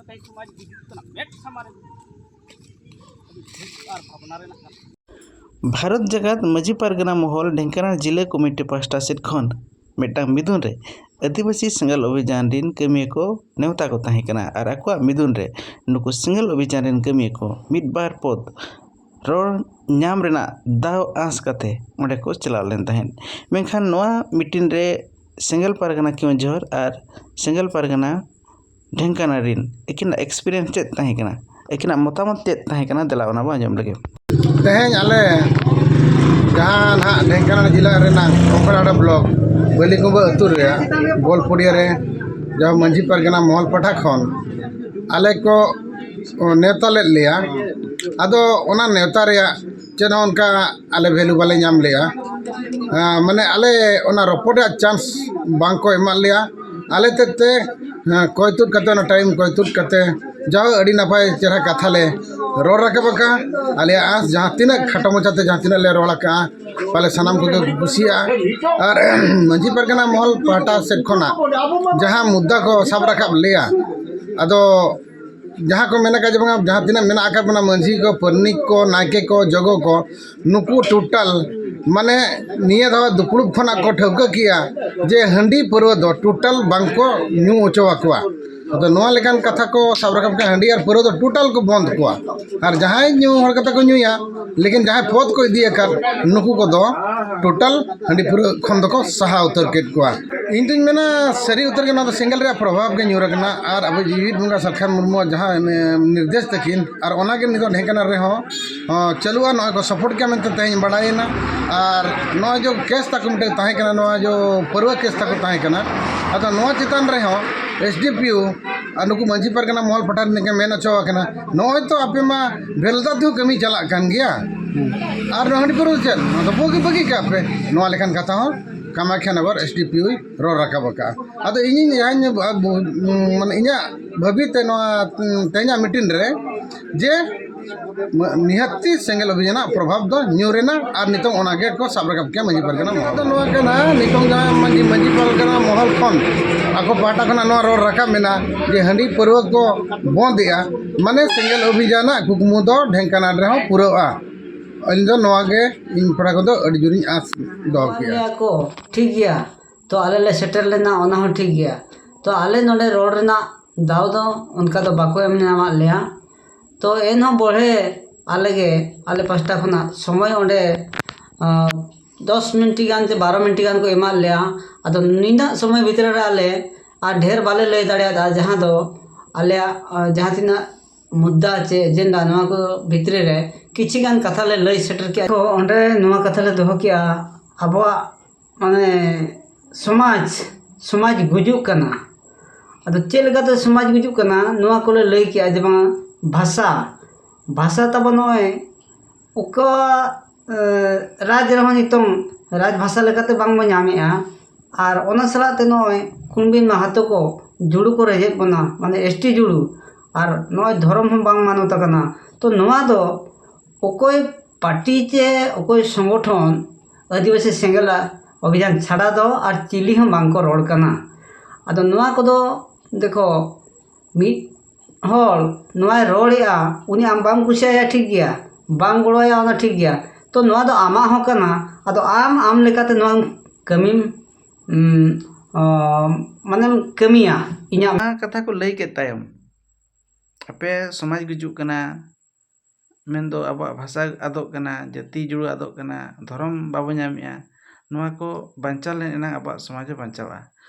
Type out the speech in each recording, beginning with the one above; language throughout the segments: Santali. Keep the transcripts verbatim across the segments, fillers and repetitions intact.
ᱥᱚᱢᱟᱡᱽ ᱵᱤᱫᱩ ᱛᱟᱱᱟᱜ ᱢᱮᱫ ᱥᱟᱢᱟᱝ ᱨᱮ ᱟᱹᱰᱤ ᱫᱩᱠ ᱟᱨ ᱵᱷᱟᱵᱽᱱᱟ ᱨᱮᱱᱟᱜ ᱠᱟᱛᱷᱟ᱾ ᱵᱷᱟᱨᱚᱛ ᱡᱟᱠᱟᱛ ᱢᱟᱹᱡᱷᱤ ᱯᱟᱨᱜᱟᱱᱟ ᱢᱚᱦᱚᱞ ᱰᱷᱮᱝᱠᱟᱱᱟᱞ ᱡᱤᱞᱟᱹ ᱠᱚᱢᱤᱴᱤ ᱯᱟᱦᱴᱟ ᱥᱮᱫ ᱠᱷᱚᱱ ᱢᱤᱫᱴᱟᱝ ᱢᱤᱫᱩᱱ ᱨᱮ ᱟᱹᱫᱤᱵᱟᱹᱥᱤ ᱥᱮᱸᱜᱮᱞ ᱚᱵᱷᱤᱡᱟᱱ ᱨᱤᱱ ᱠᱟᱹᱢᱤᱭᱟᱹ ᱠᱚ ᱱᱮᱣᱛᱟ ᱠᱚ ᱛᱟᱦᱮᱸ ᱠᱟᱱᱟ ᱟᱨ ᱟᱠᱚᱣᱟᱜ ᱢᱤᱫᱩᱱ ᱨᱮ ᱱᱩᱠᱩ ᱥᱮᱸᱜᱮᱞ ᱚᱵᱷᱤᱡᱟᱱ ᱨᱤᱱ ᱠᱟᱹᱢᱤᱭᱟᱹ ᱠᱚ ᱢᱤᱫ ᱵᱟᱨ ᱯᱚᱫ ᱨᱚᱲ ᱧᱟᱢ ᱨᱮᱱᱟᱜ ᱫᱟᱣ ᱟᱸᱥ ᱠᱟᱛᱮ ᱚᱸᱰᱮ ᱠᱚ ᱪᱟᱞᱟᱣ ᱞᱮᱱ ᱛᱟᱦᱮᱸᱫ᱾ ᱢᱮᱱᱠᱷᱟᱱ ᱱᱚᱣᱟ ᱢᱤᱴᱤᱝ ᱨᱮ ᱥᱮᱸᱜᱮᱞ ᱯᱟᱨᱜᱟᱱᱟ ᱠᱮᱣᱚᱱᱡᱷᱚᱨ ᱟᱨ ᱥᱮᱸᱜᱮᱞ ᱯᱟᱨᱜᱟᱱᱟ ᱰᱷᱮᱝᱠᱟᱱᱟ ᱨᱤᱱ ᱟᱹᱠᱤᱱᱟᱜ ᱮᱠᱥᱯᱤᱨᱤᱭᱮᱱᱥ ᱪᱮᱫ ᱛᱟᱦᱮᱸ ᱠᱟᱱᱟ, ᱟᱹᱠᱤᱱᱟᱜ ᱢᱚᱛᱟᱢᱚᱛ ᱪᱮᱫ ᱛᱟᱦᱮᱸ ᱠᱟᱱᱟ, ᱫᱮᱞᱟ ᱚᱱᱟ ᱵᱚᱱ ᱟᱸᱡᱚᱢ ᱞᱮᱜᱮ᱾ ᱛᱮᱦᱮᱧ ᱟᱞᱮ ᱡᱟᱦᱟᱸ ᱱᱟᱦᱟᱜ ᱰᱷᱮᱝᱠᱟᱱᱟᱞ ᱡᱮᱞᱟ ᱨᱮᱱᱟᱜ ᱠᱚᱠᱲᱟᱰᱟ ᱵᱞᱚᱠ ᱵᱟᱹᱞᱤᱠᱩᱸᱵᱟᱹ ᱟᱹᱛᱩ ᱨᱮᱭᱟᱜ ᱵᱚᱞᱯᱩᱲᱤᱭᱟᱹ ᱨᱮ ᱡᱟᱦᱟᱸ ᱢᱟᱹᱡᱷᱤ ᱯᱟᱨᱜᱟᱱᱟ ᱢᱚᱦᱚᱞ ᱯᱟᱦᱴᱟ ᱠᱷᱚᱱ ᱟᱞᱮ ᱠᱚ ᱱᱮᱣᱛᱟ ᱞᱮᱫ ᱞᱮᱭᱟ᱾ ᱟᱫᱚ ᱚᱱᱟ ᱱᱮᱣᱛᱟ ᱨᱮᱭᱟᱜ ᱪᱮᱫ ᱦᱚᱸ ᱚᱱᱠᱟ ᱟᱞᱮ ᱵᱷᱮᱞᱩ ᱵᱟᱞᱮ ᱧᱟᱢ ᱞᱮᱜᱼᱟ᱾ ᱟᱸ, ᱢᱟᱱᱮ ᱟᱞᱮ ᱚᱱᱟ ᱨᱚᱯᱚᱲ ᱨᱮᱭᱟᱜ ᱪᱟᱱᱥ ᱵᱟᱝ ᱠᱚ ᱮᱢᱟᱫ ᱞᱮᱭᱟ᱾ ᱟᱞᱮ ᱛᱮᱫ ᱛᱮ, ᱟᱸ, ᱠᱚᱭ ᱛᱩᱫ ᱠᱟᱛᱮ, ᱚᱱᱟ ᱴᱟᱭᱤᱢ ᱠᱚᱭ ᱛᱩᱫ ᱠᱟᱛᱮ ᱡᱟᱣ ᱟᱹᱰᱤ ᱱᱟᱯᱟᱭ ᱪᱮᱦᱨᱟ ᱠᱟᱛᱷᱟ ᱞᱮ ᱨᱚᱲ ᱨᱟᱠᱟᱵ ᱟᱠᱟᱫᱼᱟ᱾ ᱟᱞᱮᱭᱟᱜ ᱟᱸᱥ ᱡᱟᱦᱟᱸ ᱛᱤᱱᱟᱹᱜ ᱠᱷᱟᱴᱚ ᱢᱟᱪᱷᱟᱛᱮ ᱡᱟᱦᱟᱸ ᱛᱤᱱᱟᱹᱜ ᱞᱮ ᱨᱚᱲ ᱟᱠᱟᱫᱼᱟ, ᱯᱟᱞᱮ ᱥᱟᱱᱟᱢ ᱠᱚᱜᱮ ᱠᱚ ᱠᱩᱥᱤᱭᱟᱜᱼᱟ᱾ ᱟᱨ ᱢᱟᱹᱡᱷᱤ ᱯᱟᱨᱜᱟᱱᱟ ᱢᱚᱦᱚᱞ ᱯᱟᱦᱴᱟ ᱥᱮᱫ ᱠᱷᱚᱱᱟᱜ ᱡᱟᱦᱟᱸ ᱢᱩᱫᱽᱫᱟ ᱠᱚ ᱥᱟᱵ ᱨᱟᱠᱟᱵ ᱞᱮᱭᱟ, ᱟᱫᱚ ᱡᱟᱦᱟᱸ ᱠᱚ ᱢᱮᱱ ᱟᱠᱟᱫ ᱡᱮ ᱵᱟᱝᱟ ᱡᱟᱦᱟᱸ ᱛᱤᱱᱟᱹᱜ ᱢᱮᱱᱟᱜ ᱟᱠᱟᱫ ᱵᱚᱱᱟ ᱢᱟᱹᱡᱷᱤ ᱠᱚ, ᱯᱟᱹᱨᱱᱤᱠ ᱠᱚ, ᱱᱟᱭᱠᱮ ᱠᱚ, ᱡᱚᱜᱚ ᱠᱚ, ᱱᱩᱠᱩ ᱴᱳᱴᱟᱞ ᱢᱟᱱᱮ ᱱᱤᱭᱟᱹ ᱫᱷᱟᱣ ᱫᱩᱯᱲᱩᱵ ᱠᱷᱚᱱᱟᱜ ᱠᱚ ᱴᱷᱟᱹᱣᱠᱟᱹ ᱠᱮᱜᱼᱟ ᱡᱮ ᱦᱟᱺᱰᱤ ᱯᱟᱹᱨᱣᱟᱹ ᱫᱚ ᱴᱳᱴᱟᱞ ᱵᱟᱝ ᱠᱚ ᱧᱩ ᱦᱚᱪᱚ ᱟᱠᱚᱣᱟ᱾ ᱟᱫᱚ ᱱᱚᱣᱟ ᱞᱮᱠᱟᱱ ᱠᱟᱛᱷᱟ ᱠᱚ ᱥᱟᱵ ᱨᱟᱠᱟᱵ ᱠᱟᱜᱼᱟ, ᱦᱟᱺᱰᱤ ᱟᱨ ᱯᱟᱹᱨᱣᱟᱹ ᱫᱚ ᱴᱳᱴᱟᱞ ᱠᱚ ᱵᱚᱱᱫ ᱠᱚᱣᱟ᱾ ᱟᱨ ᱡᱟᱦᱟᱸᱭ ᱧᱩ ᱦᱚᱲ ᱠᱟᱛᱮ ᱠᱚ ᱧᱩᱭᱟ, ᱞᱮᱠᱤᱱ ᱡᱟᱦᱟᱸᱭ ᱯᱚᱫ ᱠᱚ ᱤᱫᱤ ᱟᱠᱟᱫ, ᱱᱩᱠᱩ ᱠᱚᱫᱚ ᱴᱳᱴᱟᱞ ᱦᱟᱺᱰᱤ ᱯᱟᱹᱣᱨᱟᱹ ᱠᱷᱚᱱ ᱫᱚᱠᱚ ᱥᱟᱦᱟ ᱩᱛᱟᱹᱨ ᱠᱮᱫ ᱠᱚᱣᱟ᱾ ᱤᱧ ᱫᱩᱧ ᱢᱮᱱᱟ, ᱥᱟᱹᱨᱤ ᱩᱛᱟᱹᱨ ᱜᱮ ᱱᱚᱣᱟ ᱫᱚ ᱥᱮᱸᱜᱮᱞ ᱨᱮᱭᱟᱜ ᱯᱨᱚᱵᱷᱟᱵᱽ ᱜᱮ ᱧᱩᱨ ᱟᱠᱟᱱᱟ᱾ ᱟᱨ ᱟᱵᱚ ᱡᱤᱣᱤᱫ ᱵᱚᱸᱜᱟ ᱥᱟᱞᱠᱷᱟᱱ ᱢᱩᱨᱢᱩᱣᱟᱜ ᱡᱟᱦᱟᱸ, ᱮ, ᱱᱤᱨᱫᱮᱥ ᱛᱟᱹᱠᱤᱱ, ᱟᱨ ᱚᱱᱟ ᱜᱮ ᱱᱤᱛᱚᱜ ᱰᱷᱮᱝᱠᱟᱱᱟᱞ ᱨᱮᱦᱚᱸ, ᱦᱚᱸ, ᱪᱟᱹᱞᱩᱜᱼᱟ᱾ ᱱᱚᱜᱼᱚᱭ ᱠᱚ ᱥᱟᱯᱳᱨᱴ ᱜᱮᱭᱟ ᱢᱮᱱᱛᱮ ᱛᱮᱦᱮᱧ ᱵᱟᱲᱟᱭᱮᱱᱟ᱾ ᱟᱨ ᱱᱚᱜᱼᱚᱭ ᱡᱮ ᱠᱮᱥ ᱛᱟᱠᱚ ᱢᱤᱫᱴᱮᱱ ᱛᱟᱦᱮᱸ ᱠᱟᱱᱟ, ᱱᱚᱣᱟ ᱡᱮ ᱯᱟᱹᱨᱣᱟᱹ ᱠᱮᱥ ᱛᱟᱠᱚ ᱛᱟᱦᱮᱸ ᱠᱟᱱᱟ, ᱟᱫᱚ ᱱᱚᱣᱟ ᱪᱮᱛᱟᱱ ᱨᱮᱦᱚᱸ ᱮᱥ ᱰᱤ ᱯᱤ ᱳ ᱟᱨ ᱱᱩᱠᱩ ᱢᱟᱹᱡᱷᱤ ᱯᱟᱨᱜᱟᱱᱟ ᱢᱚᱦᱚᱞ ᱯᱟᱦᱴᱟ ᱨᱤᱱᱤᱡ ᱜᱮ ᱢᱮᱱ ᱦᱚᱪᱚ ᱟᱠᱟᱱᱟ, ᱱᱚᱜᱼᱚᱭ ᱛᱚ ᱟᱯᱮ ᱢᱟ ᱵᱷᱮᱞᱫᱟ ᱛᱮᱦᱚᱸ ᱠᱟᱹᱢᱤ ᱪᱟᱞᱟᱜ ᱠᱟᱱ ᱜᱮᱭᱟ, ᱟᱨ ᱱᱚᱣᱟ ᱦᱟᱺᱰᱤ ᱯᱟᱹᱣᱨᱟᱹ ᱫᱚ ᱪᱮᱫ? ᱱᱚᱣᱟ ᱫᱚ ᱵᱟᱹᱜᱤ, ᱵᱟᱹᱜᱤ ᱠᱟᱜ ᱯᱮ᱾ ᱱᱚᱣᱟ ᱞᱮᱠᱟᱱ ᱠᱟᱛᱷᱟ ᱦᱚᱸ ᱠᱟᱢᱟᱠᱷᱭᱟ ᱱᱚᱜᱚᱨ ᱮᱥ ᱰᱤ ᱯᱤ ᱳᱭ ᱨᱚᱲ ᱨᱟᱠᱟᱵ ᱟᱠᱟᱫᱼᱟ᱾ ᱟᱫᱚ ᱤᱧᱤᱧ ᱡᱟᱦᱟᱸᱧ, ᱢᱟᱱᱮ ᱤᱧᱟᱹᱜ ᱵᱷᱟᱹᱵᱤ ᱛᱮ ᱱᱚᱣᱟ ᱛᱮᱦᱮᱧᱟᱜ ᱢᱤᱴᱤᱝ ᱨᱮ ᱡᱮ ᱱᱤᱦᱟᱹᱛᱤ ᱥᱮᱸᱜᱮᱞ ᱚᱵᱷᱤᱡᱟᱱᱟᱜ ᱯᱨᱚᱵᱷᱟᱵᱽ ᱫᱚ ᱧᱩᱨ ᱮᱱᱟ, ᱟᱨ ᱱᱤᱛᱚᱝ ᱚᱱᱟ ᱜᱮᱠᱚ ᱥᱟᱵ ᱨᱟᱠᱟᱵ ᱠᱮᱜᱼᱟ ᱢᱟᱹᱡᱷᱤ ᱯᱟᱨᱜᱟᱱᱟ ᱢᱚᱦᱚᱞ᱾ ᱫᱚ ᱱᱚᱣᱟ ᱠᱟᱱᱟ, ᱱᱤᱛᱚᱝ ᱡᱟᱦᱟᱸ ᱢᱟᱹᱡᱷᱤ, ᱢᱟᱹᱡᱷᱤ ᱯᱟᱨᱜᱟᱱᱟ ᱢᱚᱦᱚᱞ ᱠᱷᱚᱱ ᱟᱠᱚ ᱯᱟᱦᱴᱟ ᱠᱷᱚᱱᱟᱜ ᱱᱚᱣᱟ ᱨᱚᱲ ᱨᱟᱠᱟᱵ ᱢᱮᱱᱟᱜᱼᱟ ᱡᱮ ᱦᱟᱺᱰᱤ ᱯᱟᱹᱨᱣᱟᱹ ᱠᱚ ᱵᱚᱸᱫᱮᱜᱼᱟ, ᱢᱟᱱᱮ ᱥᱮᱸᱜᱮᱞ ᱚᱵᱷᱤᱡᱟᱱᱟᱜ ᱠᱩᱠᱢᱩ ᱫᱚ ᱰᱷᱮᱝᱠᱟᱱᱟᱰ ᱨᱮᱦᱚᱸ ᱯᱩᱨᱟᱹᱜᱼᱟ᱾ ᱤᱧ ᱫᱚ ᱱᱚᱣᱟ ᱜᱮ ᱤᱧ ᱯᱟᱦᱴᱟ ᱠᱷᱚᱱ ᱫᱚ ᱟᱹᱰᱤ ᱡᱳᱨᱤᱧ ᱟᱸᱥ ᱫᱚᱦᱚ ᱠᱮᱜᱼᱟ᱾ ᱞᱟᱹᱭᱟ ᱠᱚ, ᱴᱷᱤᱠ ᱜᱮᱭᱟ, ᱛᱚ ᱟᱞᱮ ᱞᱮ ᱥᱮᱴᱮᱨ ᱞᱮᱱᱟ, ᱚᱱᱟ ᱦᱚᱸ ᱴᱷᱤᱠ ᱜᱮᱭᱟ, ᱛᱚ ᱟᱞᱮ ᱱᱚᱰᱮ ᱨᱚᱲ ᱨᱮᱱᱟᱜ ᱫᱟᱣ ᱫᱚ ᱚᱱᱠᱟ ᱫᱚ ᱵᱟᱠᱚ ᱮᱢ ᱧᱟᱢᱟᱫ ᱞᱮᱭᱟ᱾ ᱛᱚ ᱮᱱᱦᱚᱸ ᱵᱚᱲᱦᱮ ᱟᱞᱮ ᱜᱮ, ᱟᱞᱮ ᱯᱟᱥᱴᱟ ᱠᱷᱚᱱᱟᱜ ᱥᱚᱢᱚᱭ ᱚᱸᱰᱮ, ᱟᱸ, ᱫᱚᱥ ᱢᱤᱱᱤᱴ ᱜᱟᱱ ᱪᱮ ᱵᱟᱨᱚ ᱢᱤᱱᱤᱴ ᱜᱟᱱ ᱠᱚ ᱮᱢᱟᱫ ᱞᱮᱭᱟ᱾ ᱟᱫᱚ ᱱᱤᱱᱟᱹᱜ ᱥᱚᱢᱚᱭ ᱵᱷᱤᱛᱨᱤ ᱨᱮ ᱟᱞᱮ ᱟᱨ ᱰᱷᱮᱨ ᱵᱟᱞᱮ ᱞᱟᱹᱭ ᱫᱟᱲᱮᱭᱟᱫᱟ, ᱡᱟᱦᱟᱸ ᱫᱚ ᱟᱞᱮᱭᱟᱜ, ᱟᱸ, ᱡᱟᱦᱟᱸ ᱛᱤᱱᱟᱹᱜ ᱢᱩᱫᱽᱫᱟ ᱪᱮ ᱮᱡᱮᱱᱰᱟ, ᱱᱚᱣᱟ ᱠᱚ ᱵᱷᱤᱛᱨᱤ ᱨᱮ ᱠᱤᱪᱷᱤ ᱜᱟᱱ ᱠᱟᱛᱷᱟ ᱞᱮ ᱞᱟᱹᱭ ᱥᱮᱴᱮᱨ ᱠᱮᱜᱼᱟ᱾ ᱛᱚ ᱚᱸᱰᱮ ᱱᱚᱣᱟ ᱠᱟᱛᱷᱟ ᱞᱮ ᱫᱚᱦᱚ ᱠᱮᱜᱼᱟ, ᱟᱵᱚᱣᱟᱜ ᱢᱟᱱᱮ ᱥᱚᱢᱟᱡᱽ, ᱥᱚᱢᱟᱡᱽ ᱜᱩᱡᱩᱜ ᱠᱟᱱᱟ᱾ ᱟᱫᱚ ᱪᱮᱫ ᱞᱮᱠᱟᱛᱮ ᱥᱚᱢᱟᱡᱽ ᱜᱩᱡᱩᱜ ᱠᱟᱱᱟ, ᱱᱚᱣᱟ ᱠᱚᱞᱮ ᱞᱟᱹᱭ ᱠᱮᱜᱼᱟ ᱡᱮ ᱵᱟᱝ ᱵᱷᱟᱥᱟ, ᱵᱷᱟᱥᱟ ᱛᱟᱵᱚ ᱱᱚᱜᱼᱚᱭ ᱚᱠᱟ, ᱮ, ᱨᱟᱡᱽ ᱨᱮᱦᱚᱸ ᱱᱤᱛᱚᱝ ᱨᱟᱡᱽ ᱵᱷᱟᱥᱟ ᱞᱮᱠᱟᱛᱮ ᱵᱟᱝᱵᱚ ᱧᱟᱢᱮᱜᱼᱟ᱾ ᱟᱨ ᱚᱱᱟ ᱥᱟᱞᱟᱜ ᱛᱮ ᱱᱚᱜᱼᱚᱭ ᱠᱩᱬᱵᱤ ᱢᱟᱦᱟᱛᱚ ᱠᱚ ᱡᱩᱲᱩ ᱠᱚ ᱨᱮᱡᱮᱫ ᱵᱚᱱᱟ, ᱢᱟᱱᱮ ᱮᱥ ᱴᱤ ᱡᱩᱲᱩ, ᱟᱨ ᱱᱚᱜᱼᱚᱭ ᱫᱷᱚᱨᱚᱢ ᱦᱚᱸ ᱵᱟᱝ ᱢᱟᱱᱚᱛ ᱟᱠᱟᱱᱟ᱾ ᱛᱚ ᱱᱚᱣᱟ ᱫᱚ ᱚᱠᱚᱭ ᱯᱟᱨᱴᱤ ᱪᱮ ᱚᱠᱚᱭ ᱥᱚᱝᱜᱚᱴᱷᱚᱱ ᱟᱹᱫᱤᱵᱟᱹᱥᱤ ᱥᱮᱸᱜᱮᱞ ᱚᱵᱷᱤᱡᱟᱱ ᱪᱷᱟᱰᱟ ᱫᱚ ᱟᱨ ᱪᱤᱞᱤ ᱦᱚᱸ ᱵᱟᱝ ᱠᱚ ᱨᱚᱲ ᱠᱟᱱᱟ᱾ ᱟᱫᱚ ᱱᱚᱣᱟ ᱠᱚᱫᱚ ᱫᱮᱠᱷᱚ, ᱢᱤᱫ ᱦᱚᱲ ᱱᱚᱣᱟᱭ ᱨᱚᱲᱮᱜᱼᱟ, ᱩᱱᱤ ᱟᱢ ᱵᱟᱢ ᱠᱩᱥᱤᱭᱟᱭᱟ, ᱴᱷᱤᱠ ᱜᱮᱭᱟ, ᱵᱟᱢ ᱜᱚᱲᱚᱣᱟᱭᱟ, ᱚᱱᱟ ᱴᱷᱤᱠ ᱜᱮᱭᱟ᱾ ᱛᱚ ᱱᱚᱣᱟ ᱫᱚ ᱟᱢᱟᱜ ᱦᱚᱸ ᱠᱟᱱᱟ, ᱟᱫᱚ ᱟᱢ ᱟᱢ ᱞᱮᱠᱟᱛᱮ ᱱᱚᱣᱟᱢ ᱠᱟᱹᱢᱤᱢ, ᱩᱢ, ᱚ, ᱢᱟᱱᱮᱢ ᱠᱟᱹᱢᱤᱭᱟ᱾ ᱤᱧᱟᱹᱜ ᱚᱱᱟ ᱠᱟᱛᱷᱟ ᱠᱚ ᱞᱟᱹᱭ ᱠᱮᱫ ᱛᱟᱭᱚᱢ, ᱟᱯᱮ ᱥᱚᱢᱟᱡᱽ ᱜᱩᱡᱩᱜ ᱠᱟᱱᱟ, ᱢᱮᱱᱫᱚ ᱟᱵᱚᱣᱟᱜ ᱵᱷᱟᱥᱟ ᱟᱫᱚᱜ ᱠᱟᱱᱟ, ᱡᱟᱹᱛᱤ ᱡᱩᱲᱟᱹ ᱟᱫᱚᱜ ᱠᱟᱱᱟ, ᱫᱷᱚᱨᱚᱢ ᱵᱟᱵᱚ ᱧᱟᱢᱮᱜᱼᱟ, ᱱᱚᱣᱟ ᱠᱚ ᱵᱟᱧᱪᱟᱣ ᱞᱮᱱ ᱮᱱᱟᱝ ᱟᱵᱚᱣᱟᱜ ᱥᱚᱢᱟᱡᱽ ᱦᱚᱸ ᱵᱟᱧᱪᱟᱣᱜᱼᱟ᱾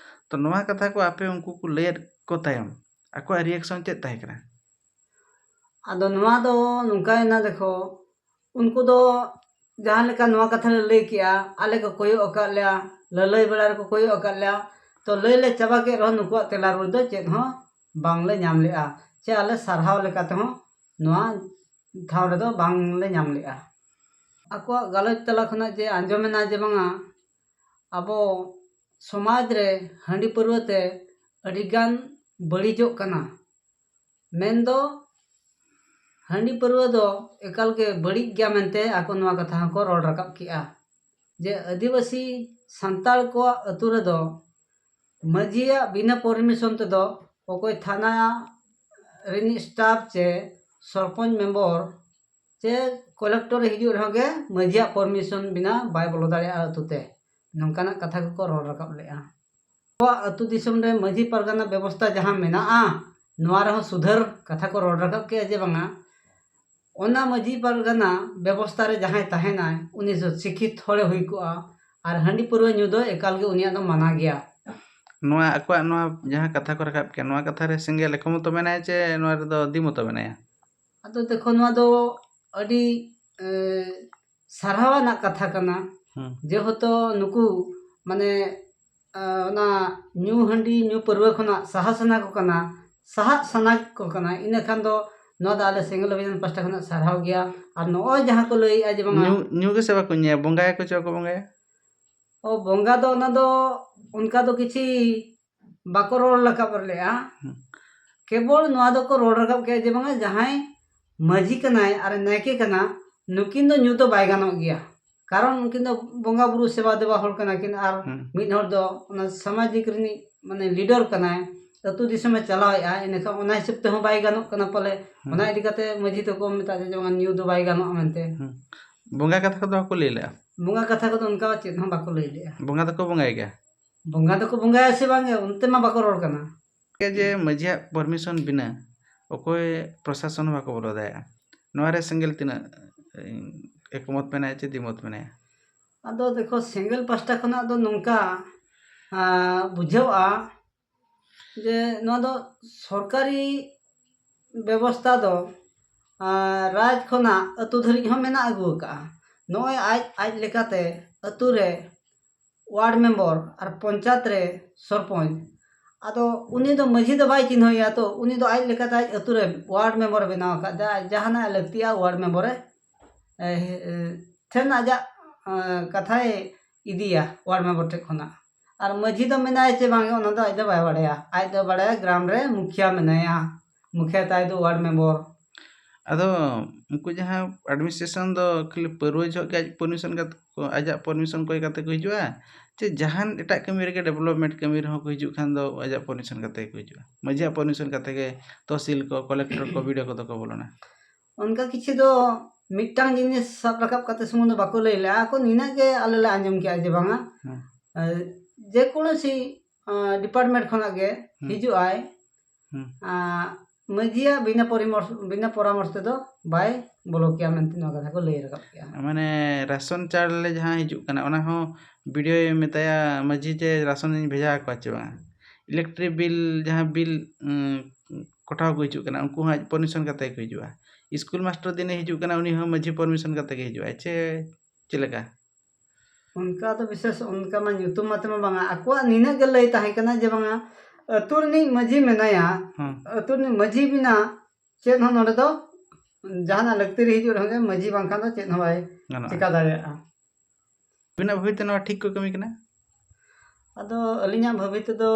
ᱛᱚ ᱱᱚᱣᱟ ᱠᱟᱛᱷᱟ ᱠᱚ ᱟᱯᱮ ᱩᱱᱠᱩ ᱠᱚ ᱞᱟᱹᱭᱟᱫ ᱠᱚ ᱛᱟᱭᱚᱢ ᱟᱠᱚᱣᱟᱜ ᱨᱤᱭᱮᱠᱥᱚᱱ ᱪᱮᱫ ᱛᱟᱦᱮᱸ ᱠᱟᱱᱟ? ᱟᱫᱚ ᱱᱚᱣᱟ ᱫᱚ ᱱᱚᱝᱠᱟᱭᱮᱱᱟ, ᱫᱮᱠᱷᱚ, ᱩᱱᱠᱩ ᱫᱚ ᱡᱟᱦᱟᱸ ᱞᱮᱠᱟ ᱱᱚᱣᱟ ᱠᱟᱛᱷᱟ ᱞᱮ ᱞᱟᱹᱭ ᱠᱮᱜᱼᱟ, ᱟᱞᱮ ᱠᱚ ᱠᱚᱭᱚᱜ ᱟᱠᱟᱫ ᱞᱮᱭᱟ, ᱞᱟᱹᱞᱟᱹᱭ ᱵᱮᱲᱟ ᱨᱮᱠᱚ ᱠᱚᱭᱚᱜ ᱟᱠᱟᱫ ᱞᱮᱭᱟ, ᱛᱚ ᱞᱟᱹᱭ ᱞᱮ ᱪᱟᱵᱟ ᱠᱮᱫ ᱨᱮᱦᱚᱸ ᱱᱩᱠᱩᱣᱟᱜ ᱛᱮᱞᱟ ᱨᱩᱣᱟᱹᱲ ᱫᱚ ᱪᱮᱫ ᱦᱚᱸ ᱵᱟᱝᱞᱮ ᱧᱟᱢ ᱞᱮᱜᱼᱟ, ᱪᱮ ᱟᱞᱮ ᱥᱟᱨᱦᱟᱣ ᱞᱮᱠᱟ ᱛᱮᱦᱚᱸ ᱱᱚᱣᱟ ᱴᱷᱟᱶ ᱨᱮᱫᱚ ᱵᱟᱝᱞᱮ ᱧᱟᱢ ᱞᱮᱜᱼᱟ᱾ ᱟᱠᱚᱣᱟᱜ ᱜᱟᱞᱚᱪ ᱛᱟᱞᱟ ᱠᱷᱚᱱᱟᱜ ᱡᱮ ᱟᱸᱡᱚᱢᱮᱱᱟ ᱡᱮ ᱵᱟᱝᱟ, ᱟᱵᱚ ᱥᱚᱢᱟᱡᱽ ᱨᱮ ᱦᱟᱺᱰᱤ ᱯᱟᱹᱨᱣᱟᱹ ᱛᱮ ᱟᱹᱰᱤᱜᱟᱱ ᱵᱟᱹᱲᱤᱡᱚᱜ ᱠᱟᱱᱟ, ᱢᱮᱱᱫᱚ ᱦᱟᱺᱰᱤ ᱯᱟᱹᱨᱣᱟᱹ ᱫᱚ ᱮᱠᱟᱞ ᱜᱮ ᱵᱟᱹᱲᱤᱡ ᱜᱮᱭᱟ ᱢᱮᱱᱛᱮ ᱟᱠᱚ ᱱᱚᱣᱟ ᱠᱟᱛᱷᱟ ᱦᱚᱸᱠᱚ ᱨᱚᱲ ᱨᱟᱠᱟᱵ ᱠᱮᱜᱼᱟ, ᱡᱮ ᱟᱹᱫᱤᱵᱟᱹᱥᱤ ᱥᱟᱱᱛᱟᱲ ᱠᱚᱣᱟᱜ ᱟᱹᱛᱩ ᱨᱮᱫᱚ ᱢᱟᱹᱡᱷᱤᱭᱟᱜ ᱵᱤᱱᱟᱹ ᱯᱟᱨᱢᱤᱥᱚᱱ ᱛᱮᱫᱚ ᱚᱠᱚᱭ ᱛᱷᱟᱱᱟ ᱨᱤᱱᱤᱡ ᱥᱴᱟᱯ ᱪᱮ ᱥᱚᱨᱯᱚᱧᱪ ᱢᱮᱢᱵᱚᱨ ᱪᱮ ᱠᱚᱞᱮᱠᱴᱚᱨ ᱮ ᱦᱤᱡᱩᱜ ᱨᱮᱦᱚᱸ ᱜᱮ ᱢᱟᱹᱡᱷᱤᱭᱟᱜ ᱯᱟᱨᱢᱤᱥᱚᱱ ᱵᱤᱱᱟ ᱵᱟᱭ ᱵᱚᱞᱚ ᱫᱟᱲᱮᱭᱟᱜᱼᱟ ᱟᱹᱛᱩ ᱛᱮ᱾ ᱱᱚᱝᱠᱟᱱᱟᱜ ᱠᱟᱛᱷᱟ ᱠᱚᱠᱚ ᱨᱚᱲ ᱨᱟᱠᱟᱵ ᱞᱮᱜᱼᱟ᱾ ᱟᱵᱚᱣᱟᱜ ᱟᱹᱛᱩ ᱫᱤᱥᱚᱢ ᱨᱮ ᱢᱟᱹᱡᱷᱤ ᱯᱟᱨᱜᱟᱱᱟ ᱵᱮᱵᱚᱥᱛᱷᱟ ᱡᱟᱦᱟᱸ ᱢᱮᱱᱟᱜᱼᱟ, ᱱᱚᱣᱟ ᱨᱮᱦᱚᱸ ᱥᱩᱫᱷᱟᱹᱨ ᱠᱟᱛᱷᱟ ᱠᱚ ᱨᱚᱲ ᱨᱟᱠᱟᱵ ᱠᱮᱜᱼᱟ ᱡᱮ ᱵᱟᱝᱟ, ᱚᱱᱟ ᱢᱟᱹᱡᱷᱤ ᱯᱟᱨᱜᱟᱱᱟ ᱵᱮᱵᱚᱥᱛᱷᱟ ᱨᱮ ᱡᱟᱦᱟᱸᱭ ᱛᱟᱦᱮᱱᱟᱭ, ᱩᱱᱤ ᱫᱚ ᱥᱤᱠᱠᱷᱤᱛ ᱦᱚᱲᱮ ᱦᱩᱭ ᱠᱚᱜᱼᱟ, ᱟᱨ ᱦᱟᱺᱰᱤ ᱯᱟᱹᱨᱣᱟᱹ ᱧᱩ ᱫᱚ ᱮᱠᱟᱞ ᱜᱮ ᱩᱱᱤᱭᱟᱜ ᱫᱚ ᱢᱟᱱᱟ ᱜᱮᱭᱟ᱾ ᱱᱚᱣᱟ ᱟᱠᱚᱣᱟᱜ ᱱᱚᱣᱟ ᱡᱟᱦᱟᱸ ᱠᱟᱛᱷᱟ ᱠᱚ ᱨᱟᱠᱟᱵ ᱠᱮᱜᱼᱟ, ᱱᱚᱣᱟ ᱠᱟᱛᱷᱟ ᱨᱮ ᱥᱮᱸᱜᱮᱞ ᱮᱠᱢᱚᱛᱚ ᱢᱮᱱᱟᱭᱟ ᱪᱮ ᱱᱚᱣᱟ ᱨᱮᱫᱚ ᱫᱤᱢᱚᱛᱚ ᱢᱮᱱᱟᱭᱟ? ᱟᱫᱚ ᱫᱮᱠᱷᱚ, ᱱᱚᱣᱟ ᱫᱚ ᱟᱹᱰᱤ, ᱮ, ᱥᱟᱨᱦᱟᱣ ᱟᱱᱟᱜ ᱠᱟᱛᱷᱟ ᱠᱟᱱᱟ᱾ ᱦᱩᱸ᱾ ᱡᱮᱦᱮᱛᱩ ᱱᱩᱠᱩ, ᱢᱟᱱᱮ, ᱮ, ᱚᱱᱟ ᱧᱩ ᱦᱟᱺᱰᱤ, ᱧᱩ ᱯᱟᱹᱨᱣᱟᱹ ᱠᱷᱚᱱᱟᱜ ᱥᱟᱦᱟ ᱥᱟᱱᱟ ᱠᱚ ᱠᱟᱱᱟ, ᱥᱟᱦᱟᱜ ᱥᱟᱱᱟ ᱠᱚ ᱠᱟᱱᱟ, ᱤᱱᱟᱹ ᱠᱷᱟᱱ ᱫᱚ ᱱᱚᱣᱟ ᱫᱚ ᱟᱞᱮ ᱥᱮᱸᱜᱮᱞ ᱚᱵᱷᱤᱡᱟᱱ ᱯᱟᱥᱴᱟ ᱠᱷᱚᱱᱟᱜ ᱥᱟᱨᱦᱟᱣ ᱜᱮᱭᱟ᱾ ᱟᱨ ᱱᱚᱜᱼᱚᱭ ᱡᱟᱦᱟᱸ ᱠᱚ ᱞᱟᱹᱭᱮᱜᱼᱟ ᱡᱮ ᱵᱟᱝᱟ, ᱧᱩ, ᱧᱩ ᱜᱮᱥᱮ ᱵᱟᱠᱚ ᱧᱩᱭᱟ, ᱵᱚᱸᱜᱟᱭᱟᱠᱚ ᱪᱮ ᱵᱟᱠᱚ ᱵᱚᱸᱜᱟᱭᱟ? ᱚ, ᱵᱚᱸᱜᱟ ᱫᱚ ᱚᱱᱟ ᱫᱚ ᱚᱱᱠᱟ ᱫᱚ ᱠᱤᱪᱷᱤ ᱵᱟᱠᱚ ᱨᱚᱲ ᱨᱟᱠᱟᱵ ᱞᱮᱜᱼᱟ᱾ ᱦᱩᱸ᱾ ᱠᱮᱵᱚᱞ ᱱᱚᱣᱟ ᱫᱚᱠᱚ ᱨᱚᱲ ᱨᱟᱠᱟᱵ ᱠᱮᱜᱼᱟ ᱡᱮ ᱵᱟᱝᱟ, ᱡᱟᱦᱟᱸᱭ ᱢᱟᱹᱡᱷᱤ ᱠᱟᱱᱟᱭ ᱟᱨ ᱱᱟᱭᱠᱮ ᱠᱟᱱᱟ, ᱱᱩᱠᱤᱱ ᱫᱚ ᱧᱩ ᱫᱚ ᱵᱟᱭ ᱜᱟᱱᱚᱜ ᱜᱮᱭᱟ, ᱠᱟᱨᱚᱱ ᱩᱱᱠᱤᱱ ᱫᱚ ᱵᱚᱸᱜᱟ ᱵᱩᱨᱩ ᱥᱮᱵᱟ ᱫᱮᱵᱟ ᱦᱚᱲ ᱠᱟᱱᱟ ᱠᱤᱱ, ᱟᱨ ᱦᱩᱸ᱾ ᱢᱤᱫ ᱦᱚᱲ ᱫᱚ ᱚᱱᱟ ᱥᱟᱢᱟᱡᱤᱠ ᱨᱤᱱᱤᱡ, ᱢᱟᱱᱮ, ᱞᱤᱰᱟᱨ ᱠᱟᱱᱟᱭ, ᱟᱹᱛᱩ ᱫᱤᱥᱚᱢᱮ ᱪᱟᱞᱟᱣᱮᱜᱼᱟ, ᱤᱱᱟᱹᱠᱷᱟᱱ ᱚᱱᱟ ᱦᱤᱥᱟᱹᱵ ᱛᱮᱦᱚᱸ ᱵᱟᱭ ᱜᱟᱱᱚᱜ ᱠᱟᱱᱟ ᱯᱟᱞᱮ᱾ ᱦᱩᱸ᱾ ᱚᱱᱟ ᱤᱫᱤ ᱠᱟᱛᱮ ᱢᱟᱹᱡᱷᱤ ᱛᱟᱠᱚ ᱢᱮᱛᱟ ᱫᱮᱭᱟ ᱡᱮ ᱵᱟᱝᱟ, ᱧᱩ ᱫᱚ ᱵᱟᱭ ᱜᱟᱱᱚᱜᱼᱟ ᱢᱮᱱᱛᱮ᱾ ᱦᱩᱸ᱾ ᱵᱚᱸᱜᱟ ᱠᱟᱛᱷᱟ ᱠᱚᱫᱚ ᱵᱟᱠᱚ ᱞᱟᱹᱭ ᱞᱮᱜᱼᱟ? ᱵᱚᱸᱜᱟ ᱠᱟᱛᱷᱟ ᱠᱚᱫᱚ ᱚᱱᱠᱟ ᱪᱮᱫ ᱦᱚᱸ ᱵᱟᱠᱚ ᱞᱟᱹᱭ ᱞᱮᱜᱼᱟ᱾ ᱵᱚᱸᱜᱟ ᱫᱚᱠᱚ ᱵᱚᱸᱜᱟᱭᱟ ᱥᱮ ᱵᱟᱝ ᱜᱮ, ᱚᱱᱛᱮ ᱢᱟ ᱵᱟᱠᱚ ᱨᱚᱲ ᱠᱟᱱᱟ᱾ ᱡᱮ ᱢᱟᱹᱡᱷᱤᱭᱟᱜ ᱯᱟᱨᱢᱤᱥᱚᱱ ᱵᱤᱱᱟᱹ ᱚᱠᱚᱭ ᱯᱨᱚᱥᱟᱥᱚᱱ ᱦᱚᱸ ᱵᱟᱠᱚ ᱵᱚᱞᱚ ᱫᱟᱲᱮᱭᱟᱜᱼᱟ, ᱱᱚᱣᱟ ᱨᱮ ᱥᱮᱸᱜᱮᱞ ᱛᱤᱱᱟᱹᱜ, ᱮ, ᱮᱠᱢᱚᱛ ᱢᱮᱱᱟᱭᱟ ᱪᱮ ᱫᱤᱢᱚᱛ ᱢᱮᱱᱟᱭᱟ? ᱟᱫᱚ ᱫᱮᱠᱷᱚ, ᱥᱮᱸᱜᱮᱞ ᱯᱟᱥᱴᱟ ᱠᱷᱚᱱᱟᱜ ᱫᱚ ᱱᱚᱝᱠᱟ, ᱟ, ᱵᱩᱡᱷᱟᱹᱣᱜᱼᱟ ᱡᱮ ᱱᱚᱣᱟ ᱫᱚ ᱥᱚᱨᱠᱟᱨᱤ ᱵᱮᱵᱚᱥᱛᱷᱟ ᱫᱚ, ᱟ, ᱨᱟᱡᱽ ᱠᱷᱚᱱᱟᱜ ᱟᱹᱛᱩ ᱫᱷᱟᱹᱨᱤᱡ ᱦᱚᱸ ᱢᱮᱱᱟᱜ ᱟᱹᱜᱩ ᱟᱠᱟᱜᱼᱟ᱾ ᱱᱚᱜᱼᱚᱭ ᱟᱡ, ᱟᱡ ᱞᱮᱠᱟᱛᱮ ᱟᱹᱛᱩ ᱨᱮ ᱣᱟᱨᱰ ᱢᱮᱢᱵᱚᱨ ᱟᱨ ᱯᱚᱧᱪᱟᱭᱮᱛ ᱨᱮ ᱥᱚᱨᱯᱚᱧᱪ, ᱟᱫᱚ ᱩᱱᱤ ᱫᱚ ᱢᱟᱹᱡᱷᱤ ᱫᱚ ᱵᱟᱭ ᱪᱤᱱᱦᱟᱹᱣᱮᱭᱟ, ᱛᱚ ᱩᱱᱤ ᱫᱚ ᱟᱡ ᱞᱮᱠᱟᱛᱮ ᱟᱡ ᱟᱹᱛᱩ ᱨᱮ ᱣᱟᱨᱰ ᱢᱮᱢᱵᱚᱨᱮ ᱵᱮᱱᱟᱣ ᱟᱠᱟᱫ ᱫᱟ᱾ ᱟᱡ ᱡᱟᱦᱟᱱᱟᱜ ᱮ ᱞᱟᱹᱠᱛᱤᱜᱼᱟ, ᱣᱟᱨᱰ ᱢᱮᱢᱵᱚᱨᱮ, ᱮ, ᱮ, ᱴᱷᱮᱱ ᱟᱡᱟᱜ, ᱮ, ᱠᱟᱛᱷᱟᱭ ᱤᱫᱤᱭᱟ ᱣᱟᱨᱰ ᱢᱮᱢᱵᱚᱨ ᱴᱷᱮᱱ ᱠᱷᱚᱱᱟᱜ᱾ ᱟᱨ ᱢᱟᱹᱡᱷᱤ ᱫᱚ ᱢᱮᱱᱟᱭᱟ ᱪᱮ ᱵᱟᱝ, ᱚᱱᱟ ᱫᱚ ᱟᱡ ᱫᱚ ᱵᱟᱭ ᱵᱟᱲᱟᱭᱟ᱾ ᱟᱡ ᱫᱚ ᱵᱟᱲᱟᱭᱟ ᱜᱨᱟᱢ ᱨᱮ ᱢᱩᱠᱷᱤᱭᱟ ᱢᱮᱱᱟᱭᱟ, ᱢᱩᱠᱷᱤᱭᱟ ᱛᱟᱭ ᱫᱚ ᱣᱟᱨᱰ ᱢᱮᱢᱵᱚᱨ᱾ ᱟᱫᱚ ᱩᱱᱠᱩ ᱡᱟᱦᱟᱸ administration ᱫᱚ ᱠᱷᱟᱹᱞᱤ ᱯᱟᱹᱨᱣᱟᱹ ᱡᱚᱦᱚᱜ ᱜᱮ ᱟᱡ permission ᱠᱟᱛᱮ ᱠᱚ, ᱟᱡᱟᱜ permission ᱠᱚᱭ ᱠᱟᱛᱮ ᱠᱚ ᱦᱤᱡᱩᱜᱼᱟ, ᱪᱮ ᱡᱟᱦᱟᱱ ᱮᱴᱟᱜ ᱠᱟᱹᱢᱤ ᱨᱮᱜᱮ, development ᱠᱟᱹᱢᱤ ᱨᱮᱦᱚᱸ ᱠᱚ ᱦᱤᱡᱩᱜ ᱠᱷᱟᱱ ᱫᱚ ᱟᱡᱟᱜ permission ᱠᱟᱛᱮ ᱜᱮᱠᱚ ᱦᱤᱡᱩᱜᱼᱟ? ᱢᱟᱹᱡᱷᱤᱭᱟᱜ permission ᱠᱟᱛᱮ ᱜᱮ ᱛᱚᱦᱥᱤᱞ ᱠᱚ, ᱠᱚᱞᱮᱠᱴᱚᱨ ᱠᱚ, BDO ᱠᱚᱫᱚ ᱠᱚ ᱵᱚᱞᱚᱱᱟ? ᱚᱱᱠᱟ ᱠᱤᱪᱷᱩ ᱫᱚ ᱢᱤᱫᱴᱟᱝ ᱡᱤᱱᱤᱥ ᱥᱟᱵ ᱨᱟᱠᱟᱵ ᱠᱟᱛᱮ ᱥᱩᱢᱩᱝ ᱫᱚ ᱵᱟᱠᱚ ᱞᱟᱹᱭ ᱞᱮᱜᱼᱟ, ᱟᱠᱚ ᱱᱤᱱᱟᱹᱜ ᱜᱮ ᱟᱞᱮ ᱞᱮ ᱟᱸᱡᱚᱢ ᱠᱮᱜᱼᱟ ᱡᱮ ᱵᱟᱝᱟ, ᱦᱮᱸ᱾ ᱟᱨ ᱡᱮᱠᱳᱱᱳ ᱥᱤ, ᱟᱸ, department ᱠᱷᱚᱱᱟᱜ ᱜᱮ ᱦᱩᱸ᱾ ᱦᱤᱡᱩᱜ ᱟᱭ, ᱦᱩᱸ᱾ ᱟᱸ, ᱢᱟᱹᱡᱷᱤᱭᱟᱜ ᱵᱤᱱᱟᱹ ᱯᱚᱨᱤᱢᱚᱨ-, ᱵᱤᱱᱟᱹ ᱯᱚᱨᱟᱢᱚᱨᱥ ᱛᱮᱫᱚ ᱵᱟᱭ ᱵᱚᱞᱚ ᱠᱮᱭᱟ ᱢᱮᱱᱛᱮ ᱱᱚᱣᱟ ᱠᱟᱛᱷᱟ ᱠᱚ ᱞᱟᱹᱭ ᱨᱟᱠᱟᱵ ᱠᱮᱜᱼᱟ᱾ ᱢᱟᱱᱮ ᱨᱟᱥᱚᱱ ᱪᱟᱣᱞᱮ ᱡᱟᱦᱟᱸ ᱦᱤᱡᱩᱜ ᱠᱟᱱᱟ, ᱚᱱᱟ ᱦᱚᱸ BDO ᱢᱮᱛᱟᱭᱟ ᱢᱟᱹᱡᱷᱤ ᱡᱮ ᱨᱟᱥᱚᱱᱤᱧ ᱵᱷᱮᱡᱟ ᱟᱠᱚᱣᱟ ᱪᱮ ᱵᱟᱝᱟ? Electric bill, ᱡᱟᱦᱟᱸ bill, ᱩᱸ, ᱠᱚᱴᱷᱟᱣ ᱠᱚ ᱦᱤᱡᱩᱜ ᱠᱟᱱᱟ, ᱩᱱᱠᱩ ᱦᱚᱸ ᱟᱡ permission ᱠᱟᱛᱮ ᱜᱮᱠᱚ ᱦᱤᱡᱩᱜᱼᱟ᱾ ᱤᱥᱠᱩᱞ ᱢᱟᱥᱴᱟᱨ ᱫᱤᱱᱮ ᱦᱤᱡᱩᱜ ᱠᱟᱱᱟ, ᱩᱱᱤ ᱦᱚᱸ ᱢᱟᱹᱡᱷᱤ permission ᱠᱟᱛᱮ ᱜᱮ ᱦᱤᱡᱩᱜᱼᱟᱭ, ᱪᱮ ᱪᱮᱫ ᱞᱮᱠᱟ? ᱚᱱᱠᱟ ᱫᱚ ᱵᱤᱥᱮᱥ ᱚᱱᱠᱟ ᱢᱟ ᱧᱩᱛᱩᱢ ᱟᱛᱮ ᱢᱟ ᱵᱟᱝᱟ, ᱟᱠᱚᱣᱟᱜ ᱱᱤᱱᱟᱹᱜ ᱜᱮ ᱞᱟᱹᱭ ᱛᱟᱦᱮᱸ ᱠᱟᱱᱟ ᱡᱮ ᱵᱟᱝᱟ, ᱟᱹᱛᱩ ᱨᱤᱱᱤᱡ ᱢᱟᱹᱡᱷᱤ ᱢᱮᱱᱟᱭᱟ, ᱦᱮᱸ᱾ ᱟᱹᱛᱩ ᱨᱤᱱᱤᱡ ᱢᱟᱹᱡᱷᱤ ᱵᱤᱱᱟ ᱪᱮᱫ ᱦᱚᱸ ᱱᱚᱰᱮ ᱫᱚ ᱡᱟᱦᱟᱱᱟᱜ ᱞᱟᱹᱠᱛᱤ ᱨᱮ ᱦᱤᱡᱩᱜ ᱨᱮᱦᱚᱸ ᱜᱮ ᱢᱟᱹᱡᱷᱤ ᱵᱟᱝᱠᱷᱟᱱ ᱫᱚ ᱪᱮᱫ ᱦᱚᱸ ᱵᱟᱭ ᱜᱟᱱᱚᱜᱼᱟ᱾ ᱪᱮᱠᱟ ᱫᱟᱲᱮᱭᱟᱜᱼᱟ᱾ ᱟᱹᱵᱤᱱᱟᱜ ᱵᱷᱟᱹᱵᱤ ᱛᱮ ᱱᱚᱣᱟ ᱴᱷᱤᱠ ᱠᱚ ᱠᱟᱹᱢᱤ ᱠᱟᱱᱟ? ᱟᱫᱚ ᱟᱹᱞᱤᱧᱟᱜ ᱵᱷᱟᱹᱵᱤ ᱛᱮᱫᱚ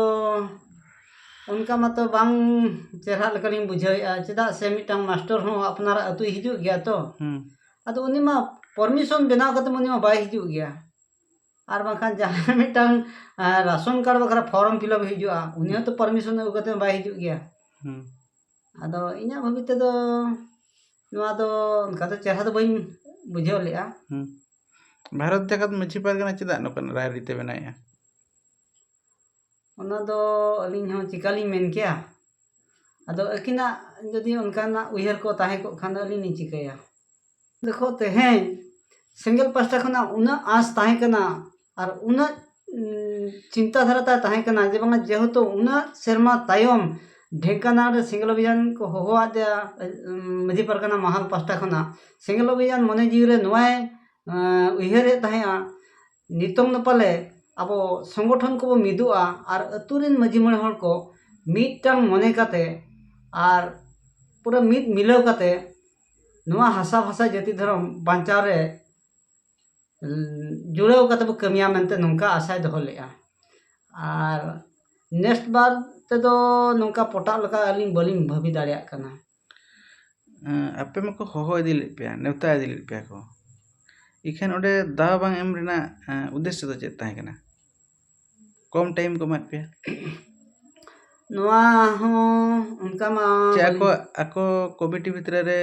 ᱚᱱᱠᱟ ᱢᱟᱛᱚ ᱵᱟᱝ ᱪᱮᱦᱨᱟ ᱞᱮᱠᱟᱞᱤᱧ ᱵᱩᱡᱷᱟᱹᱣᱮᱫᱼᱟ, ᱪᱮᱫᱟᱜ ᱥᱮ ᱢᱤᱫᱴᱟᱝ ᱢᱟᱥᱴᱚᱨ ᱦᱚᱸ ᱟᱯᱱᱟᱨᱟᱜ ᱟᱹᱛᱩᱭ ᱦᱤᱡᱩᱜ ᱜᱮᱭᱟ ᱛᱚ᱾ ᱦᱩᱸ᱾ ᱟᱫᱚ ᱩᱱᱤ ᱢᱟ permission ᱵᱮᱱᱟᱣ ᱠᱟᱛᱮ ᱩᱱᱤ ᱢᱟ ᱵᱟᱭ ᱦᱤᱡᱩᱜ ᱜᱮᱭᱟ, ᱟᱨ ᱵᱟᱝᱠᱷᱟᱱ ᱡᱟᱦᱟᱸᱭ ᱢᱤᱫᱴᱟᱝ, ᱟᱸ, ᱨᱟᱥᱚᱱ ᱠᱟᱨᱰ ᱵᱟᱠᱷᱨᱟ form fill up ᱦᱤᱡᱩᱜᱼᱟ, ᱩᱱᱤ ᱦᱚᱸᱛᱚ permission ᱟᱹᱜᱩ ᱠᱟᱛᱮ ᱵᱟᱭ ᱦᱤᱡᱩᱜ ᱜᱮᱭᱟ᱾ ᱦᱩᱸ᱾ ᱟᱫᱚ ᱤᱧᱟᱹᱜ ᱵᱷᱟᱹᱵᱤ ᱛᱮᱫᱚ ᱱᱚᱣᱟ ᱫᱚ ᱚᱱᱠᱟ ᱫᱚ ᱪᱮᱦᱨᱟ ᱫᱚ ᱵᱟᱹᱧ ᱵᱩᱡᱷᱟᱹᱣ ᱞᱮᱜᱼᱟ᱾ ᱦᱩᱸ᱾ ᱵᱷᱟᱨᱚᱛ ᱡᱟᱠᱟᱛ ᱢᱟᱹᱡᱷᱤ ᱯᱟᱨᱜᱟᱱᱟ ᱪᱮᱫᱟᱜ ᱱᱚᱝᱠᱟᱱ ᱨᱟᱭᱨᱤᱛᱤ ᱵᱮᱱᱟᱣᱮᱫᱼᱟ? ᱚᱱᱟ ᱫᱚ ᱟᱹᱞᱤᱧ ᱦᱚᱸ ᱪᱤᱠᱟᱞᱤᱧ ᱢᱮᱱ ᱠᱮᱭᱟ? ᱟᱫᱚ ᱟᱹᱠᱤᱱᱟᱜ ᱡᱩᱫᱤ ᱚᱱᱠᱟᱱᱟᱜ ᱩᱭᱦᱟᱹᱨ ᱠᱚ ᱛᱟᱦᱮᱸ ᱠᱚᱜ ᱠᱷᱟᱱ ᱫᱚ ᱟᱹᱞᱤᱧ ᱞᱤᱧ ᱪᱤᱠᱟᱹᱭᱟ? ᱫᱮᱠᱷᱚ, ᱛᱮᱦᱮᱧ ᱥᱮᱸᱜᱮᱞ ᱯᱟᱥᱴᱟ ᱠᱷᱚᱱᱟᱜ ᱩᱱᱟᱹᱜ ᱟᱸᱥ ᱛᱟᱦᱮᱸ ᱠᱟᱱᱟ ᱟᱨ ᱩᱱᱟᱹᱜ, ᱩᱸ, ᱪᱤᱱᱛᱟ ᱫᱷᱟᱨᱟ ᱛᱟᱭ ᱛᱟᱦᱮᱸ ᱠᱟᱱᱟ ᱡᱮ ᱵᱟᱝᱟ ᱡᱮᱦᱮᱛᱩ ᱩᱱᱟᱹᱜ ᱥᱮᱨᱢᱟ ᱛᱟᱭᱚᱢ ᱰᱷᱮᱝᱠᱟᱱᱟᱞ ᱨᱮ ᱥᱮᱸᱜᱮᱞ ᱚᱵᱷᱤᱡᱟᱱ ᱠᱚ ᱦᱚᱦᱚᱣᱟᱫᱮᱭᱟ, ᱩᱸ, ᱢᱟᱹᱡᱷᱤ ᱯᱟᱨᱜᱟᱱᱟ ᱢᱟᱦᱟᱞ ᱯᱟᱥᱴᱟ ᱠᱷᱚᱱᱟᱜ ᱥᱮᱸᱜᱮᱞ ᱚᱵᱷᱤᱡᱟᱱ ᱢᱚᱱᱮ ᱡᱤᱣᱤ ᱨᱮ ᱱᱚᱣᱟᱭ, ᱩᱸ, ᱩᱭᱦᱟᱹᱨᱮᱫ ᱛᱟᱦᱮᱸᱫᱼᱟ, ᱱᱤᱛᱚᱝ ᱫᱚ ᱯᱟᱞᱮ ᱟᱵᱚ ᱥᱚᱝᱜᱚᱴᱷᱚᱱ ᱠᱚᱵᱚ ᱢᱤᱫᱚᱜᱼᱟ ᱟᱨ ᱟᱹᱛᱩ ᱨᱮᱱ ᱢᱟᱹᱡᱷᱤ ᱢᱚᱬᱮ ᱦᱚᱲ ᱠᱚ ᱢᱤᱫᱴᱟᱝ ᱢᱚᱱᱮ ᱠᱟᱛᱮ ᱟᱨ ᱯᱩᱨᱟᱹ ᱢᱤᱫ ᱢᱤᱞᱟᱹᱣ ᱠᱟᱛᱮ ᱱᱚᱣᱟ ᱦᱟᱥᱟ ᱵᱷᱟᱥᱟ ᱡᱟᱹᱛᱤ ᱫᱷᱚᱨᱚᱢ ᱵᱟᱧᱪᱟᱣ ᱨᱮ, ᱩᱸ, ᱡᱩᱲᱟᱹᱣ ᱠᱟᱛᱮ ᱵᱚ ᱠᱟᱹᱢᱤᱭᱟ ᱢᱮᱱᱛᱮ ᱱᱚᱝᱠᱟ ᱟᱥᱟᱭ ᱫᱚᱦᱚ ᱞᱮᱫᱼᱟ᱾ ᱟᱨ next ᱵᱟᱨ ᱛᱮᱫᱚ ᱱᱚᱝᱠᱟ ᱯᱚᱴᱟᱜ ᱞᱮᱠᱟ ᱟᱹᱞᱤᱧ ᱵᱟᱹᱞᱤᱧ ᱵᱷᱟᱹᱵᱤ ᱫᱟᱲᱮᱭᱟᱜ ᱠᱟᱱᱟ᱾ ᱟᱯᱮ ᱢᱟᱠᱚ ᱦᱚᱦᱚ ᱤᱫᱤ ᱞᱮᱫ ᱯᱮᱭᱟ, ᱱᱮᱣᱛᱟ ᱤᱫᱤ ᱞᱮᱫ ᱯᱮᱭᱟ ᱠᱚ, ᱤᱠᱷᱟᱹᱱ ᱚᱸᱰᱮ ᱫᱟᱣ ᱵᱟᱝ ᱮᱢ ᱨᱮᱱᱟᱜ ᱩᱫᱽᱫᱮᱥᱥᱚ ᱫᱚ ᱪᱮᱫ ᱛᱟᱦᱮᱸ ᱠᱟᱱᱟ? ᱠᱚᱢ ᱴᱟᱭᱤᱢ ᱠᱚ ᱮᱢᱟᱫ ᱯᱮᱭᱟ᱾ ᱱᱚᱣᱟ ᱦᱚᱸ ᱚᱱᱠᱟ ᱢᱟ ᱪᱮ ᱟᱠᱚ ᱟᱠᱚ ᱠᱚᱢᱤᱴᱤ ᱵᱷᱤᱛᱨᱤ ᱨᱮ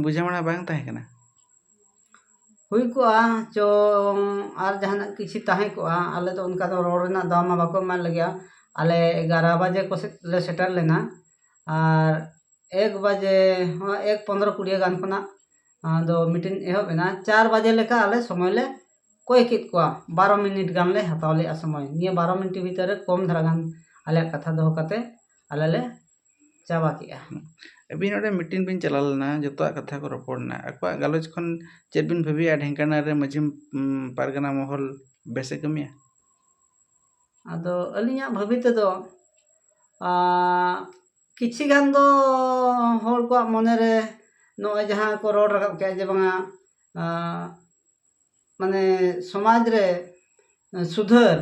ᱵᱩᱡᱷᱟᱹᱣ ᱵᱟᱝ ᱛᱟᱦᱮᱸ ᱠᱟᱱᱟ? ᱦᱩᱭ ᱠᱚᱜᱼᱟ ᱪᱚᱝ, ᱟᱨ ᱡᱟᱦᱟᱱᱟᱜ ᱠᱤᱪᱷᱤ ᱛᱟᱦᱮᱸ ᱠᱚᱜᱼᱟ᱾ ᱟᱞᱮ ᱫᱚ ᱚᱱᱠᱟ ᱫᱚ ᱨᱚᱲ ᱨᱮᱱᱟᱜ ᱫᱟᱣ ᱢᱟ ᱵᱟᱠᱚ ᱮᱢᱟᱫ ᱞᱮᱜᱮᱭᱟ᱾ ᱟᱞᱮ ᱮᱜᱟᱨᱚ ᱵᱟᱡᱮ ᱠᱚᱥᱮᱫ ᱞᱮ ᱥᱮᱴᱮᱨ ᱞᱮᱱᱟ, ᱟᱨ ᱮᱠ ᱵᱟᱡᱮ, ᱦᱚᱸ, ᱮᱠ ᱯᱚᱱᱫᱽᱨᱚ ᱠᱩᱲᱤ ᱜᱟᱱ ᱠᱷᱚᱱᱟᱜ ᱟᱫᱚ ᱢᱤᱴᱤᱝ ᱮᱦᱚᱵ ᱮᱱᱟ᱾ ᱪᱟᱨ ᱵᱟᱡᱮ ᱞᱮᱠᱟ ᱟᱞᱮ ᱥᱚᱢᱚᱭ ᱞᱮ ᱠᱚᱭ ᱠᱮᱫ ᱠᱚᱣᱟ᱾ ᱵᱟᱨᱚ ᱢᱤᱱᱤᱴ ᱜᱟᱱ ᱞᱮ ᱦᱟᱛᱟᱣ ᱞᱮᱫᱼᱟ ᱥᱚᱢᱚᱭ᱾ ᱱᱤᱭᱟᱹ ᱵᱟᱨᱚ ᱢᱤᱱᱤᱴ ᱵᱷᱤᱛᱟᱹᱨ ᱨᱮ ᱠᱚᱢ ᱫᱷᱟᱨᱟ ᱜᱟᱱ ᱟᱞᱮᱭᱟᱜ ᱠᱟᱛᱷᱟ ᱫᱚᱦᱚ ᱠᱟᱛᱮ ᱟᱞᱮ ᱞᱮ ᱪᱟᱵᱟ ᱠᱮᱜᱼᱟ᱾ ᱟᱹᱵᱤᱱ ᱚᱸᱰᱮ ᱢᱤᱴᱤᱝ ᱵᱤᱱ ᱪᱟᱞᱟᱣ ᱞᱮᱱᱟ, ᱡᱚᱛᱚᱣᱟᱜ ᱠᱟᱛᱷᱟ ᱠᱚ ᱨᱚᱯᱚᱲ ᱮᱱᱟ, ᱟᱠᱚᱣᱟᱜ ᱜᱟᱞᱚᱪ ᱠᱷᱚᱱ ᱪᱮᱫ ᱵᱤᱱ ᱵᱷᱟᱹᱵᱤᱭᱟ ᱰᱷᱮᱝᱠᱟᱱᱟ ᱨᱮ ᱢᱟᱹᱡᱷᱤ ᱯᱟᱨᱜᱟᱱᱟ ᱢᱚᱦᱚᱞ ᱵᱮᱥᱮ ᱠᱟᱹᱢᱤᱭᱟ? ᱟᱫᱚ ᱟᱹᱞᱤᱧᱟᱜ ᱵᱷᱟᱹᱵᱤ ᱛᱮᱫᱚ ᱠᱤᱪᱷᱤ ᱜᱟᱱ ᱫᱚ ᱦᱚᱲ ᱠᱚᱣᱟᱜ ᱢᱚᱱᱮ ᱨᱮ ᱱᱚᱜᱼᱚᱭ ᱡᱟᱦᱟᱸ ᱠᱚ ᱨᱚᱲ ᱨᱟᱠᱟᱵ ᱠᱮᱜᱼᱟ ᱡᱮ ᱵᱟᱝᱟ, ᱢᱟᱱᱮ ᱥᱚᱢᱟᱡᱽ ᱨᱮ ᱥᱩᱫᱷᱟᱹᱨ,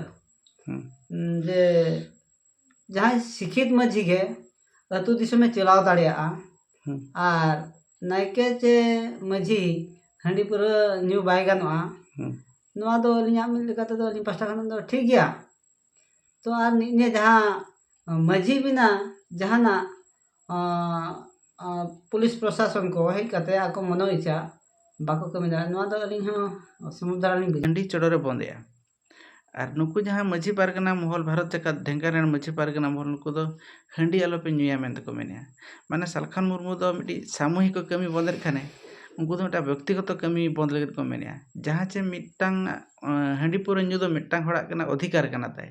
ᱡᱮ ᱡᱟᱦᱟᱸᱭ ᱥᱤᱠᱷᱤᱛ ᱢᱟᱹᱡᱷᱤ ᱜᱮ ᱟᱹᱛᱩ ᱫᱤᱥᱚᱢᱮ ᱪᱟᱞᱟᱣ ᱫᱟᱲᱮᱭᱟᱜᱼᱟ᱾ ᱟᱨ ᱱᱟᱭᱠᱮ ᱪᱮ ᱢᱟᱹᱡᱷᱤ ᱦᱟᱺᱰᱤ ᱯᱟᱹᱣᱨᱟᱹ ᱧᱩ ᱵᱟᱭ ᱜᱟᱱᱚᱜᱼᱟ᱾ ᱱᱚᱣᱟ ᱫᱚ ᱟᱹᱞᱤᱧᱟᱜ ᱢᱤᱫ ᱞᱮᱠᱟ ᱛᱮᱫᱚ ᱟᱹᱞᱤᱧ ᱯᱟᱥᱴᱟ ᱠᱷᱚᱱ ᱫᱚ ᱴᱷᱤᱠ ᱜᱮᱭᱟ᱾ ᱛᱚ ᱟᱨ ᱱᱤᱭᱟᱹ ᱡᱟᱦᱟᱸ ᱢᱟᱹᱡᱷᱤ ᱵᱮᱱᱟ ᱡᱟᱦᱟᱱᱟᱜ ᱯᱩᱞᱤᱥ ᱯᱨᱚᱥᱟᱥᱚᱱ ᱠᱚ ᱦᱮᱡ ᱠᱟᱛᱮ ᱟᱠᱚ ᱢᱚᱱᱳ ᱤᱪᱪᱷᱟ ᱵᱟᱠᱚ ᱠᱟᱹᱢᱤ ᱫᱟᱲᱮᱭᱟᱜᱼᱟ, ᱱᱚᱣᱟ ᱫᱚ ᱟᱹᱞᱤᱧ ᱦᱚᱸ ᱚᱥᱚᱢᱚᱛ ᱫᱷᱟᱨᱟ ᱞᱤᱧ ᱵᱩᱡᱷᱟᱹᱣᱟ᱾ ᱦᱟᱺᱰᱤ ᱪᱚᱰᱚᱨᱮ ᱵᱚᱸᱫᱮᱜᱼᱟ᱾ ᱟᱨ ᱱᱩᱠᱩ ᱡᱟᱦᱟᱸ ᱢᱟᱹᱡᱷᱤ ᱯᱟᱨᱜᱟᱱᱟ ᱢᱚᱦᱚᱞ, ᱵᱷᱟᱨᱚᱛ ᱡᱟᱠᱟᱛ ᱰᱷᱮᱝᱜᱟ ᱨᱮᱱ ᱢᱟᱹᱡᱷᱤ ᱯᱟᱨᱜᱟᱱᱟ ᱢᱚᱦᱚᱞ, ᱱᱩᱠᱩ ᱫᱚ ᱦᱟᱺᱰᱤ ᱟᱞᱚᱯᱮ ᱧᱩᱭᱟ ᱢᱮᱱᱛᱮ ᱠᱚ ᱢᱮᱱᱮᱜᱼᱟ᱾ ᱢᱟᱱᱮ ᱥᱟᱞᱠᱷᱟᱱ ᱢᱩᱨᱢᱩ ᱫᱚ ᱢᱤᱫᱴᱤᱡ ᱥᱟᱢᱩᱦᱤᱠ ᱠᱚ ᱠᱟᱹᱢᱤ ᱵᱚᱱᱫᱮᱫ ᱠᱷᱟᱱᱮ ᱩᱱᱠᱩ ᱫᱚ ᱢᱤᱫᱴᱟᱝ ᱵᱮᱠᱛᱤᱜᱚᱛᱚ ᱠᱟᱹᱢᱤ ᱵᱚᱱᱫ ᱞᱟᱹᱜᱤᱫ ᱠᱚ ᱢᱮᱱᱮᱜᱼᱟ᱾ ᱡᱟᱦᱟᱸ ᱪᱮ ᱢᱤᱫᱴᱟᱝ ᱦᱟᱺᱰᱤ ᱯᱟᱹᱣᱨᱟᱹ ᱧᱩ ᱫᱚ ᱢᱤᱫᱴᱟᱝ ᱦᱚᱲᱟᱜ ᱠᱟᱱᱟ, ᱚᱫᱷᱤᱠᱟᱨ ᱠᱟᱱᱟ ᱛᱟᱭ,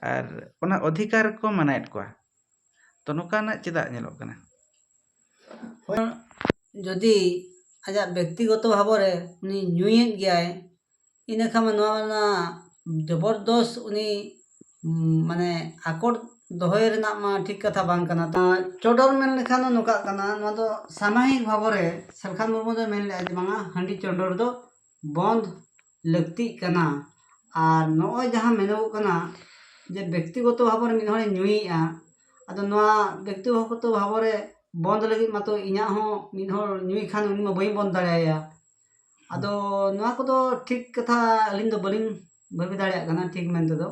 ᱟᱨ ᱚᱱᱟ ᱚᱫᱷᱤᱠᱟᱨ ᱠᱚ ᱢᱟᱱᱟᱭᱮᱫ ᱠᱚᱣᱟ᱾ ᱛᱚ ᱱᱚᱝᱠᱟᱱᱟᱜ ᱪᱮᱫᱟᱜ ᱧᱮᱞᱚᱜ ᱠᱟᱱᱟ? ᱡᱩᱫᱤ ᱟᱡᱟᱜ ᱵᱮᱠᱛᱤᱜᱚᱛᱚ ᱵᱷᱟᱵᱚᱨᱮ ᱩᱱᱤ ᱧᱩᱭᱮᱫ ᱜᱮᱭᱟᱭ, ᱤᱱᱟᱹᱠᱷᱟᱱ ᱢᱟ ᱱᱚᱣᱟ ᱨᱮᱱᱟᱜ ᱡᱚᱵᱚᱨᱫᱚᱥ ᱩᱱᱤ ᱢᱟᱱᱮ ᱟᱠᱚᱴ ᱫᱚᱦᱚᱭ ᱨᱮᱱᱟᱜ ᱢᱟ ᱴᱷᱤᱠ ᱠᱟᱛᱷᱟ ᱵᱟᱝ ᱠᱟᱱᱟ᱾ ᱪᱚᱰᱚᱨ ᱢᱮᱱ ᱞᱮᱠᱷᱟᱱ ᱫᱚ ᱱᱚᱝᱠᱟᱜ ᱠᱟᱱᱟ, ᱱᱚᱣᱟ ᱫᱚ ᱥᱟᱢᱟᱦᱤᱠ ᱵᱷᱟᱵᱚᱨᱮ ᱥᱟᱞᱠᱷᱟᱱ ᱢᱩᱨᱢᱩ ᱫᱚᱭ ᱢᱮᱱ ᱞᱮᱜᱼᱟ ᱡᱮ ᱵᱟᱝᱟ, ᱦᱟᱺᱰᱤ ᱪᱚᱰᱚᱨ ᱫᱚ ᱵᱚᱱᱫ ᱞᱟᱹᱠᱛᱤᱜ ᱠᱟᱱᱟ᱾ ᱟᱨ ᱱᱚᱜᱼᱚᱭ ᱡᱟᱦᱟᱸ ᱢᱮᱱᱚᱜᱚᱜ ᱠᱟᱱᱟ ᱡᱮ ᱵᱮᱠᱛᱤᱜᱚᱛᱚ ᱵᱷᱟᱵᱚᱨᱮ ᱢᱤᱫ ᱦᱚᱲᱮ ᱧᱩᱭᱮᱜᱼᱟ, ᱟᱫᱚ ᱱᱚᱣᱟ ᱵᱮᱠᱛᱤᱜᱚᱛᱚ ᱵᱷᱟᱵᱚᱨᱮ ᱵᱚᱱᱫ ᱞᱟᱹᱜᱤᱫ ᱢᱟᱛᱚ ᱤᱧᱟᱹᱜ ᱦᱚᱸ ᱢᱤᱫ ᱦᱚᱲ ᱧᱩᱭ ᱠᱷᱟᱱ ᱩᱱᱤ ᱢᱟ ᱵᱟᱹᱧ ᱵᱚᱱᱫ ᱫᱟᱲᱮᱭᱟᱭᱟ᱾ ᱟᱫᱚ ᱱᱚᱣᱟ ᱠᱚᱫᱚ ᱴᱷᱤᱠ ᱠᱟᱛᱷᱟ ᱟᱹᱞᱤᱧ ᱫᱚ ᱵᱟᱹᱞᱤᱧ ᱵᱷᱟᱹᱵᱤ ᱫᱟᱲᱮᱭᱟᱜ ᱠᱟᱱᱟ ᱴᱷᱤᱠ ᱢᱮᱱ ᱛᱮᱫᱚ᱾